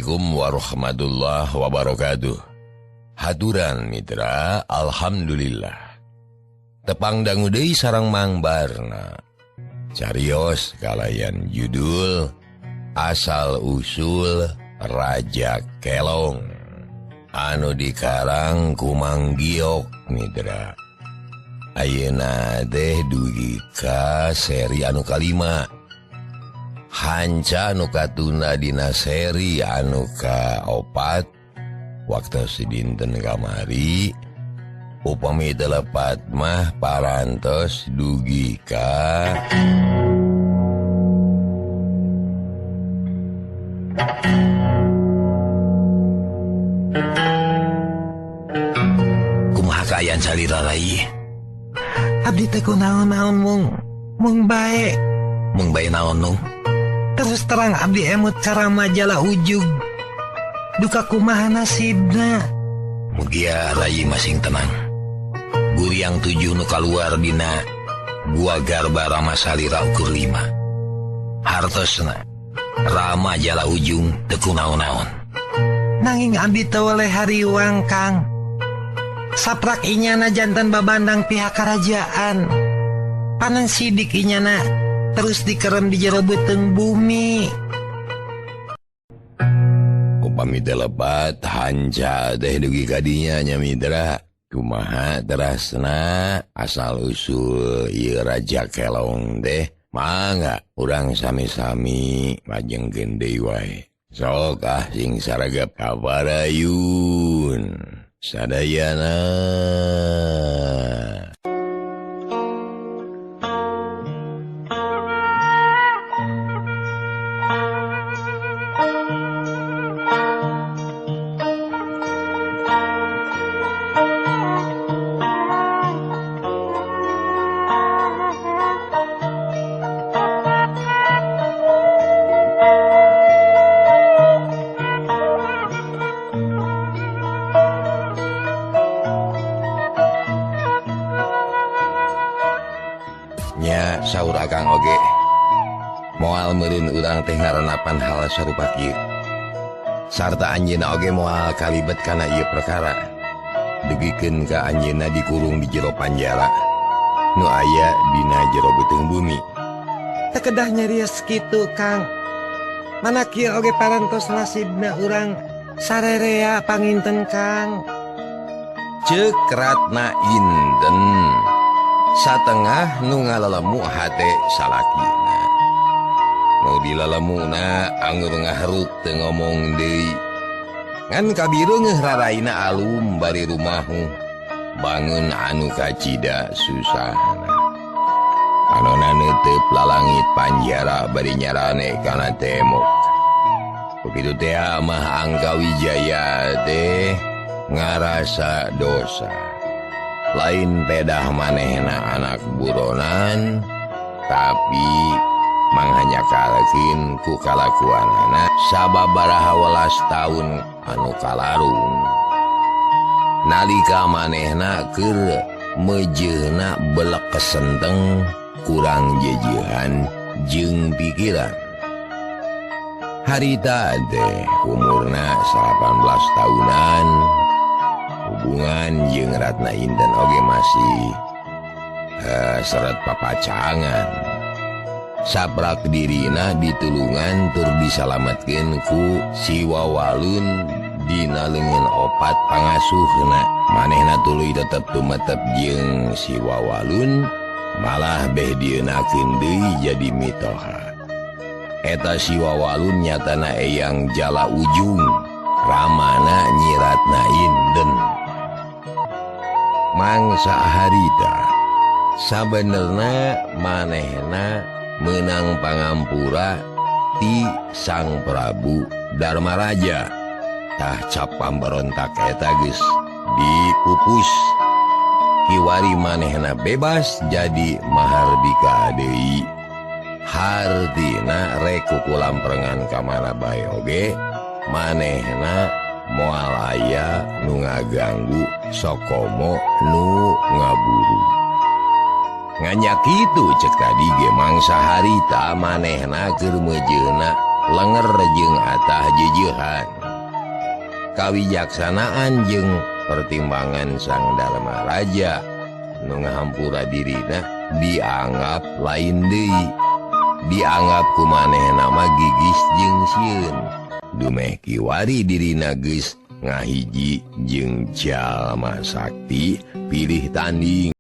Assalamualaikum warahmatullahi wabarakatuh. Haturan mitra, alhamdulillah. Tepang dangu deui sareng Mang Barna. Carios kalayan judul Asal Usul Raja Kelong anu dikarang ku Mang Giok mitra. Ayeuna teh dugi ka seri anu kalima. Hanca anu katunda dina seri anu kaopat waktu si dinten kamari upami teu lepat mah parantos dugi ka kumaha kaayaan salira rai. Abdi teh kunaon-naon mung mung bae. Mung bae naon nung? Terus terang abdi emut cara majalah ujug. Duka kumaha nasibna. Mugia rai masing tenang. Guriang 7 nu kaluar dina gua garba Rama salira ukur 5. Hartosna Rama jala ujung teu kunaon-naon. Nanging abdi teu weleh hariwang Kang. Saprak inyana jantan babandang pihak kerajaan. Panen sidik inyana terus dikerem di jero beuteung bumi. Upami teu lepat hanca teh dugi ka dinya nya mitra. Kumaha terasna asal usul ieu Raja Kelong teh mangga urang sami-sami majengkeun deui wae. Sok ah sing saragap kabarayun. Sadayana. Saur akang oge moal meureun urang teh ngarenapan hal sarupa kieu sarta anjeunna oge moal kalibet kana ieu perkara dugikeun ka anjeunna dikurung di jero panjara nu aya dina jero beuteung bumi. Teu kedah nyarios kitu Kang. Mana kieu oge parantos nasibna urang sarerea panginten Kang. Ceuk Ratna Inten satengah nu ngalalemu hate salakina. Nu dilalemuna anggur ngaharut teu ngomong deui. Ngan kabireungeuh raraina alum bari rumahu bangun anu kacida susahna. Anona neuteup lalangit panjara bari nyarane kana tembok. Begitu teh mah Angka Wijaya teh ngarasa dosa. Lain pedah manehna anak buronan tapi manghanya kalkin ku kalakuanana sababaraha welas taun anu kalarung nalika manehna keur meujeuhna belek kesenteng kurang jejehan jeung pikiran. Harita teh umurna 18 tahunan. Hubungan jeung Ratna Inten oge masih seret papacangan. Saprak dirina ditulungan tur disalametkeun ku si Wawalun dina leungeun opat pangasuhna. Manehna tuluy tetep tumetep jeung si Wawalun malah beh dieunakeun deui jadi mitoha. Eta si Wawalun nyatana eyang jala ujung ramana Nyi Ratna Inten. Mangsa harita sabenerna manehna meunang pangampura ti Sang Prabu Darmaraja. Tah cap pamberontak eta geus dipupus. Kiwari manehna bebas jadi mahardika deui. Hartina rek kukulamperengan ka mana bae oge manehna moal aya nu ngaganggu sokomo nu ngaburu. Nganyak kitu cek tadi ge mangsa harita manehna keur meujeuhna Lenger jeung atah jejeuhan. Kawijaksanaan jeung pertimbangan Sang Dharma Raja nu ngahampura dirina dianggap lain deui. Dianggap ku manehna mah gigis jeung sieun. Dumeh kiwari dirina geus ngahiji jeung jalma sakti pilih tanding.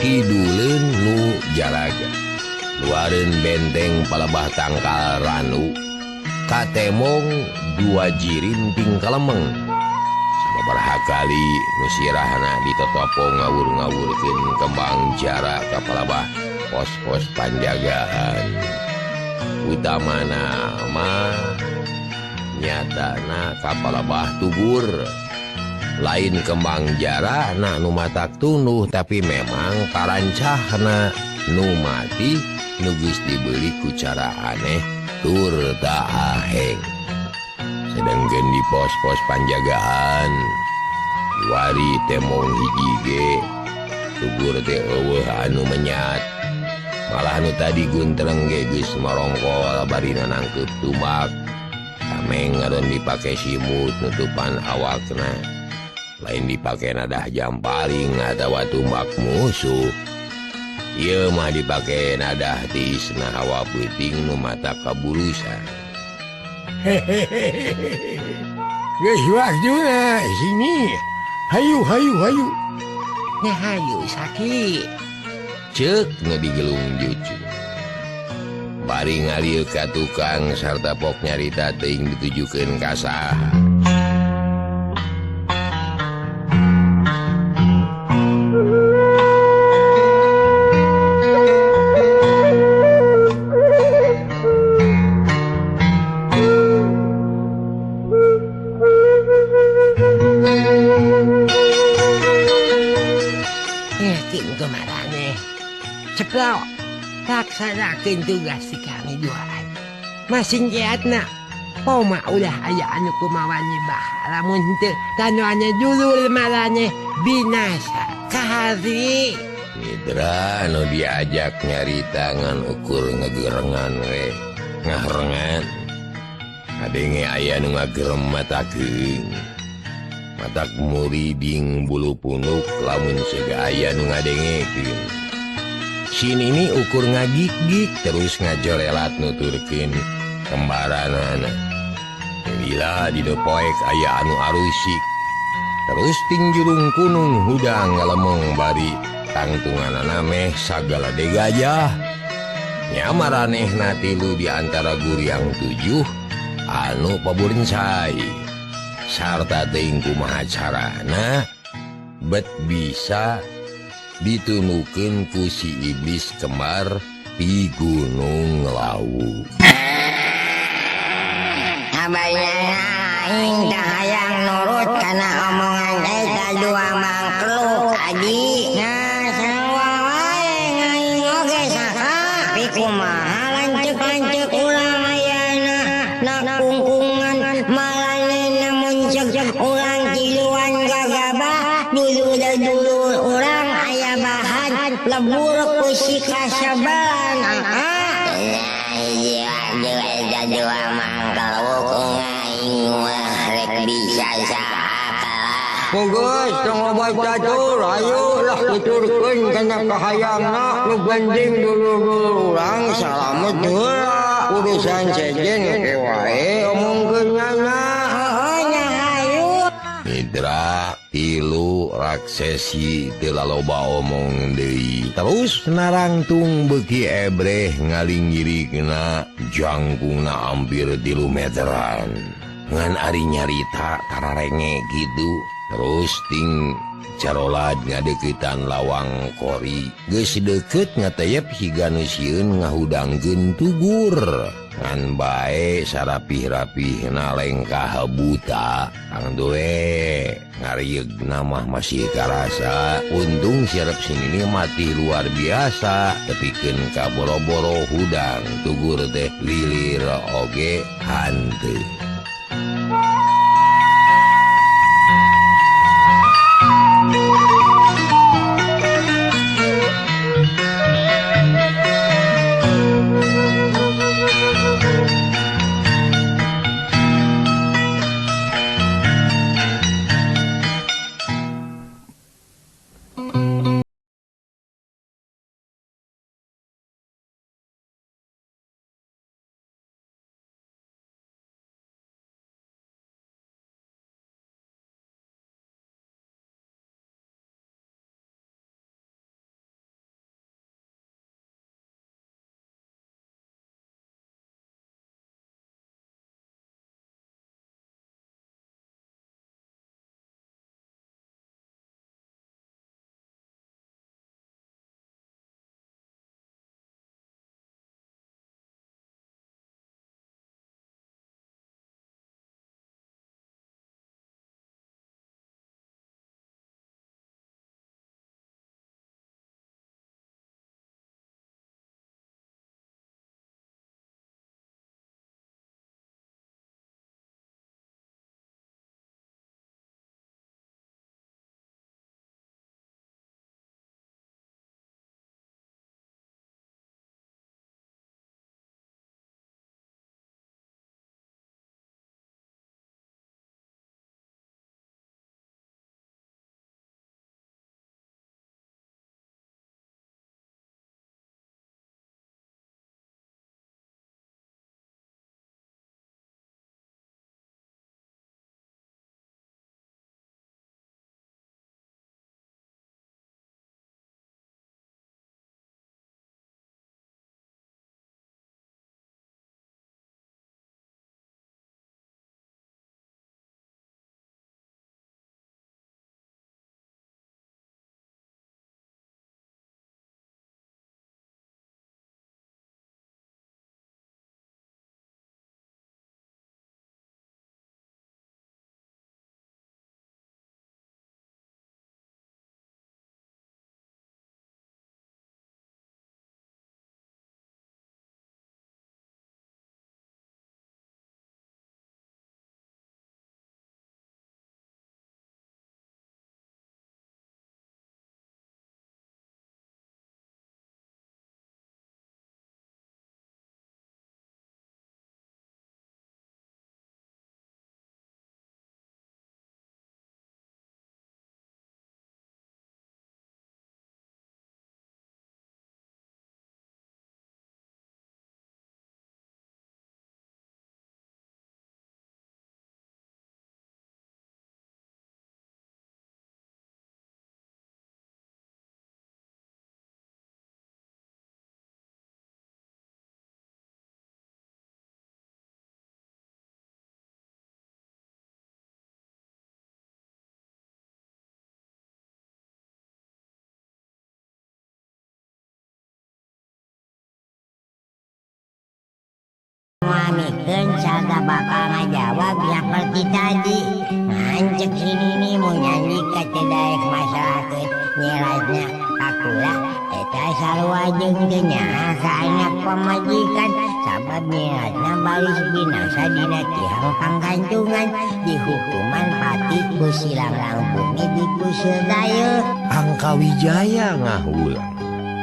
Kiduleun nu jaraga. Luareun benteng palebah tangkal ranu. Katemong dua jirinting kalemeng. Sababaraha kali nu sirahna ditotopo ngawur-ngawurkeun kembang jara ka palebah pos-pos panjagaan. Utamana mah nyatana ka palebah tugur. Lain kembang jara na nu matak tunduh tapi memang parancahna nu mati nu geus dibeli ku cara aneh tur tak aheng. Sedangkeun di pos-pos panjagaan wari temong hiji ge tugur teh eueuh anu menyat. Malah nu tadi guntreng ge geus marongkol barina nangkeup tumbak. Kameng ngaron dipake simut nutupan awakna. Lain dipake nadah jamparing atawa tumbak musuh. Ieu mah dipake nadah tiisna hawa peuting nu mata kabulusan. Hehehe. Geus waktuna sini. Hayu hayu hayu. Nah hayu saki. Ceuk nu digelung jucu. Bari ngalieu ka tukang sarta pok nyarita teuing ditujukeun ka saha. Laksanakeun tugas si kami duaan. Masing kiatna poma ulah aya anu kumawa nyebah lamun teu tanuannya dulur marane binasa kahari. Mitra nu diajak nyarita ngan ukur ngegerengan we ngaherengan. Kadenge aya nu ngagerem matakeun. Matak muriding bulu punuk lamun sega aya nu ngadengekeun. Sin ini ukur ngagik-gik terus ngajorelat nuturkeun kembaranana. Lila di poek aya anu arusik. Terus ting jurung kunung hudang ngalemong bari tangtunganana meh sagala de gajah. Nya maranehna tilu di antara guriang 7 anu paburincai. Sarta teuing kumaha carana bet bisa ditunukeun ku si iblis kembar di Gunung Lawu. Aing tah hayang nurut kana omongan eta dua mangkluk adi. Nah sarua wae aing oge saha tapi kumaha lanceuk-lanceuk urang ayana na kungkungan malanena munceg urang tiluan gagabah dulur-dulur urang aya bahan lebur ku si kasabalan. Dua mangkluk aing mah rek bisa saha. Geus tong loba catur, ayo lah tuturkeun kana kahayangna nu penting dulur-dulur urang salamet heula. Urusan sejen ke wae omongkeun nyana. Heuh nya hayu. Mitra tilu raksesi teu laloba omong deui. Terus narangtung beuki ebreh ngalinggirikna jangkungna hampir 3 meteran. Ngan ari nyarita tararenge gitu. Terus ting carolad ngadeukeutan lawang kori. Geus deukeut ngateyep siga nu sieun ngahudangkeun tugur. Ngan bae sarapih-rapihna lengkah buta. Kang doe ngarieugna mah masih karasa. Untung sirep sinini mati luar biasa. Tepikeun ka boro-boro hudang tugur teh lilir oge hanteu. Moal saga bakal ngajawab seperti tadi. Ngancek sini nih mau nyanyi teu daek masalahkeun nyiratna ka kula eta sarua jeung teu nyaah ka anak pamajikan sabab nyiratna baris binasa dina tihang panggantungan dihukuman pati ku silanglang bumi dikusir dayeuh. Angkawijaya ngahulang.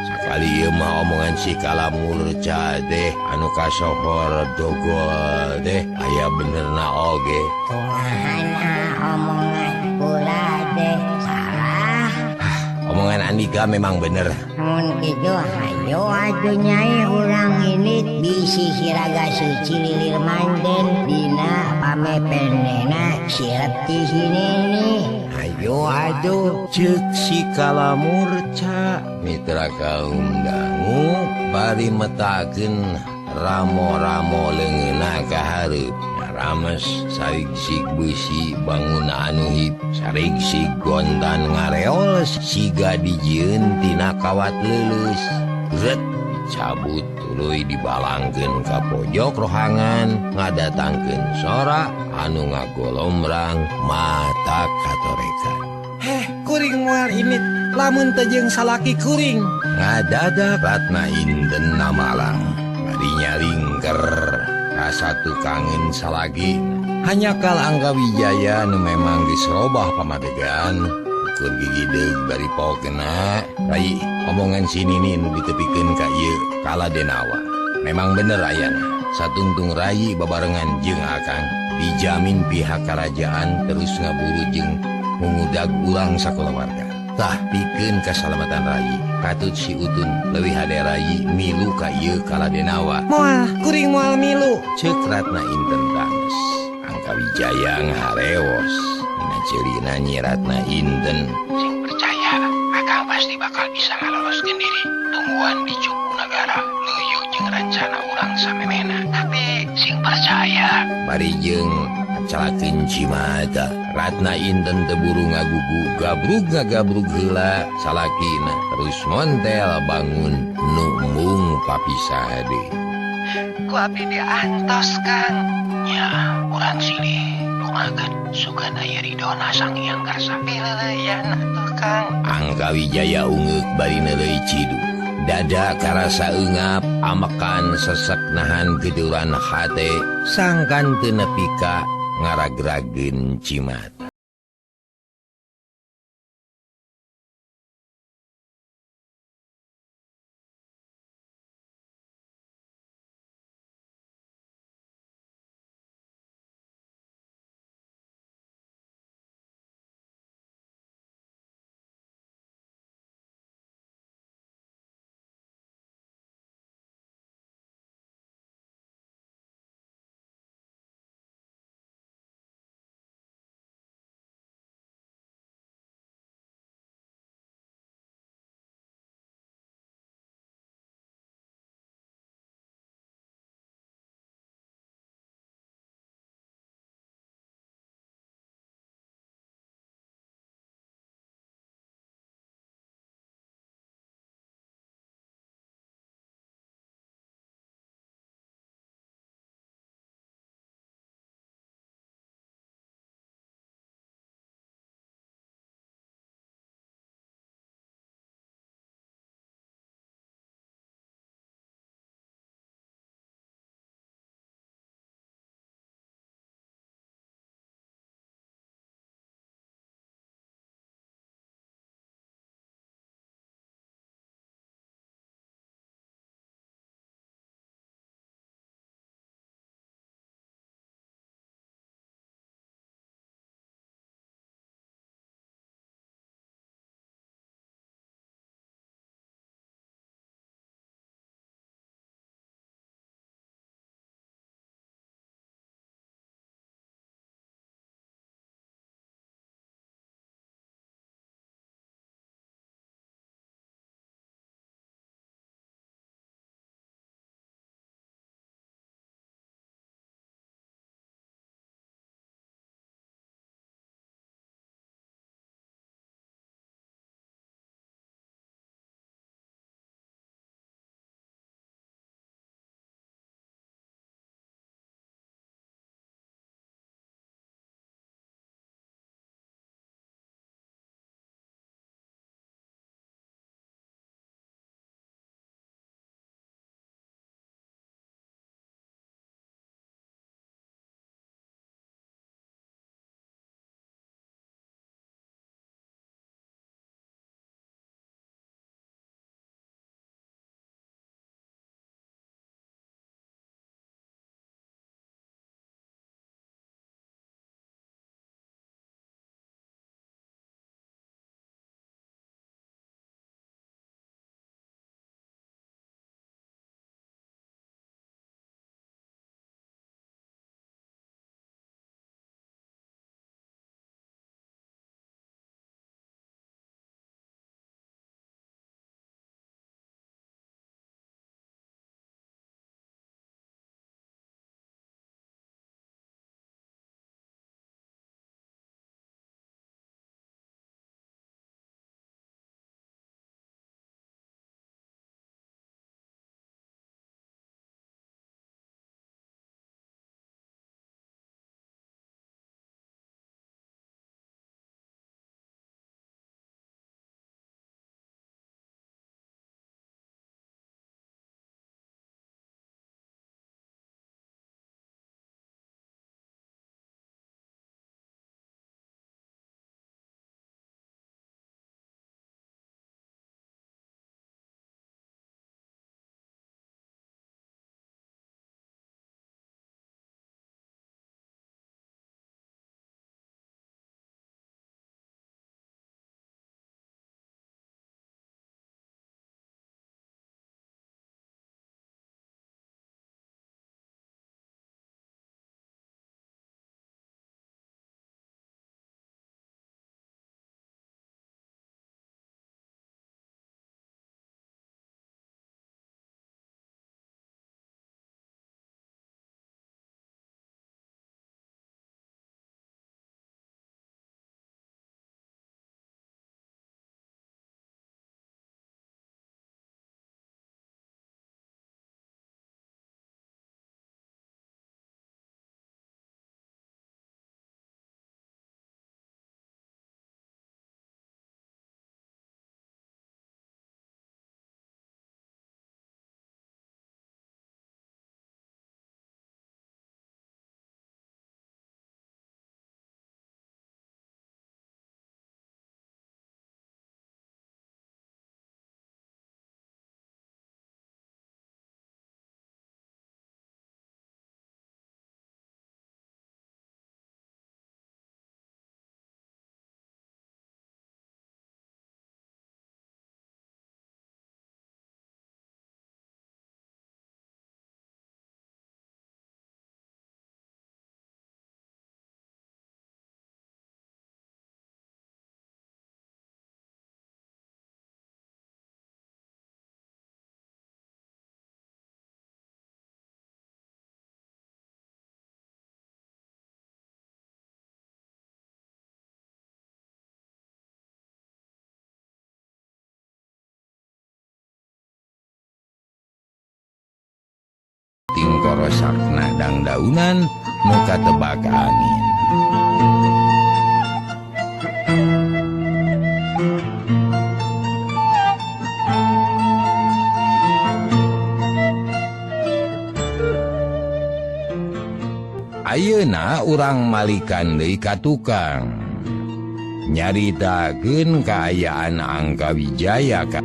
Sakali ieu mah omongan si Kalamurca teh anu kasohor dogol teh aya benerna oge. Kumaha omongan kula teh salah? Omongan Andika memang bener. Mun kitu hayo atuh nyai urang ini bisi siraga suci lilir manten dina pamepenena silep ti sini nih. Ayo aduh ceuk si Kalamurca. Mitra kaum dangu bari metakeun ramo-ramo leungeunna ka hareup. Rames sarigsig beusi bangun anu hip sarigsig gontan ngareol siga dijieun tina kawat leuleus. Zet dicabut tuluy dibalangkeun ka pojok rohangan ngadatangkeun sora anu ngagolomrang mata katorekan. Heh, kuring moal init lamun teu jeung salaki kuring. Ngadadak Ratna Inten namalang bari nyalingker rasa tukangeun salagi. Hanya kal Angkawijaya nu memang geus robah pamadegan ukur gigideug bari pokena. Rai omongan si Nini nu ditepikeun ka ieu Kaladenawa memang bener ayana. Satungtung Rai babarengan jeung Akang dijamin pihak kerajaan terus ngaburu jeung mengudag ulang sakulawarga. Tah pikeun kasalamatan Rai katut si Utun leuwih hade Rai milu ka ieu Kaladenawa. Moal kuring moal milu ceuk Ratna Inten tanges. Angkawijaya ngaharewos dina ceurina Nyi Ratna Inten. Sing percaya Akang pasti bakal bisa ngaloloskeun diri. Tungguan di cukup negara nuyu jeung rencana urang samemena. Tapi sing percaya bari jeung calakeun cimata. Ratna Inten teu buru ngagugu gabrug ngagabrug heula salakina terus montel bangun nu embung papisah deui. Ku abdi diantos Kang. Nya urang silih doakeun sugan aya ridona Sang Hyang Karsa. Pileuleyan atuh Kang. Angkawijaya ungeuk bari neuleuy cidu. Dada karasa eungap amekan sesek nahan geduran hate sangkan teu nepi ka ngaragrageun cimata. kosakna dangdaunan nu katebak angin. Ayeuna urang malikan deui ka tukang nyaritakeun kaayaan Angkawijaya ka.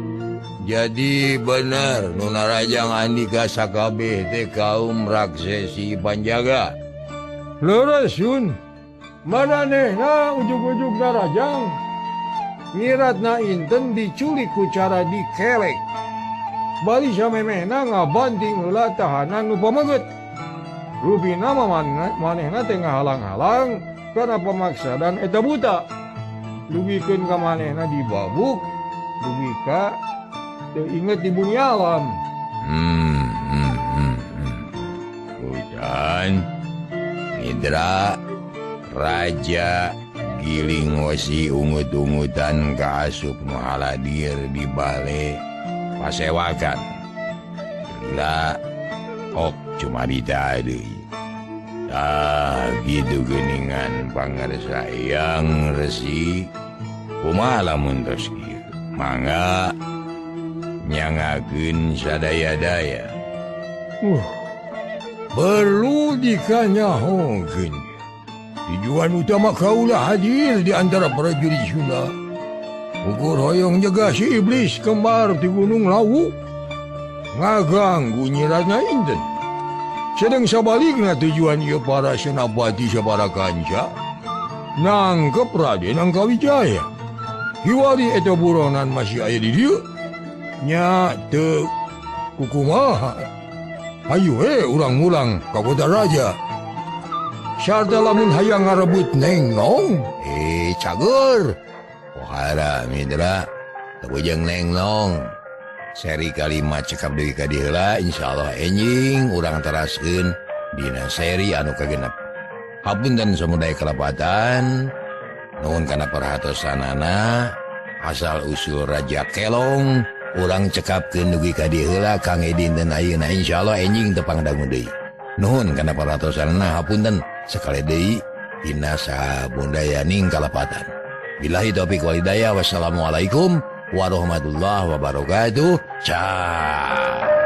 Jadi bener nu narajang Andika sakabeh teh kaum raksesi Panjaga. Leres Yun, manehna ujug-ujug narajang ngiratna inten diculik ku cara dikelek. Bari samemehna ngabanting heula tahanan nu pameget. Rupina manehna teh ngahalang-halang kana pamaksadan eta buta. Dugikeun ka manehna dibabuk, dugi ka teu inget di bumi alam. Hujan Mitra Raja Giling Wesi ungut-ungutan ka asup nu haladir di bale pasewakan. Gila ok cuma deui. Ah gitu geningan pangarsa yang resi kumaha lamun tos kieu mangga nyangakeun sadaya-daya. Perlu dikanyahokeun tujuan utama kaula hadir di antara prajurit Sunda ukur hoyong jaga si iblis kembar di Gunung Lawu ngaganggu nyiratna inten. Sedang sabalikna tujuan ieu para senapati sabara kanca nangkep Raden Angkawijaya. Hiwari eta buronan masih aya di dieu nya teu kukumaha. Hayu we urang mulang ka kota raja. Sarta lamun hayang ngarebut Neng Nong, cager. Pohara mitra teu jeung Neng Nong. Seri kalima cekap deui ka dieu heula, insyaallah enjing urang teraskeun dina seri anu kagenep. Hapunten samudaya kalepatan, nuhun kana perhatosanana, asal usul Raja Kelong urang cekapkeun dugi ka dieu heula kang dinten ayeuna insyaallah enjing tepang dangu deui. Nuhun kana perhatosanana, hapunten sekali deui dina sabundayaning kalepatan. Billahi taufik wal hidayah, wassalamualaikum warahmatullahi wabarakatuh. Ciao.